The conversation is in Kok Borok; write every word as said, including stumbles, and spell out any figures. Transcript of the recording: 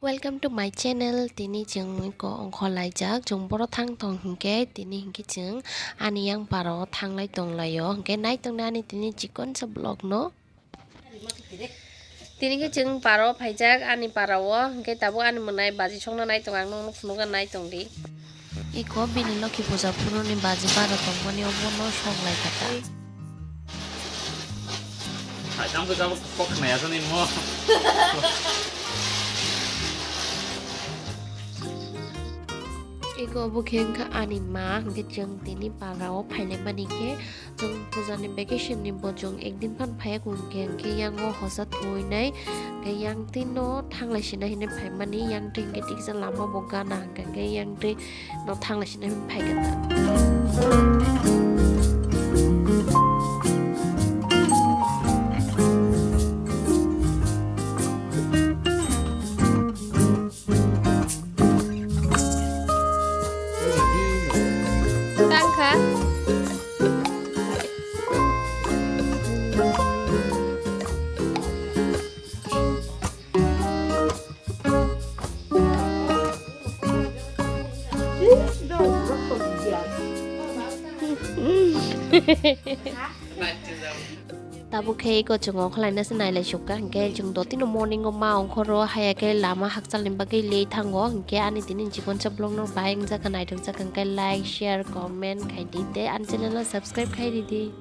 Welcome to my channel. Tini chwng iko ongkhor laijak, chwng boro thang tong hinkhe, tini hinkhe chwng ani yang parao thanglai tonglaio, hinkhe nai tongna ani tini chikonsa vlog no. Tini khe chwng parao phaijak ani parao, hinkhe tabuk ani mwnai baji songna nai tong, ang nokno phunukna nai tongdi. Iko bini Lokhi puja phuruni baji bara tongmani obono sok lai kha ta. Hai, tamo khe tabuk kok khna ya sani mo. Iko obo khe wngkha ani ma, hinkhe chwng tini parao phailai mani khe, chwng puja ni vacation ni bo chwng ekdin phan phaiya kung khe, hinkhe yango hosa thuinai, hinkhe yang twi no thanglai sina hinwi phaimani, yang twi hinkhe tiksa lama bo gana, hinkhe yang twi no thanglai sina hinwi phaikha ta. Tangkha. Tabuk khe iko chwng ongkhorlaina se nailai sukha, hinkhe chwng dotino morning o ma ongkhoro, haya khe lama hakchalni bagwi late thango, hinkhe ani tini chikonsa vlog no bai wngjakha, naithokjakha, hinkhe like, share, comment khai di tei ani channel no subscribe khai ridi.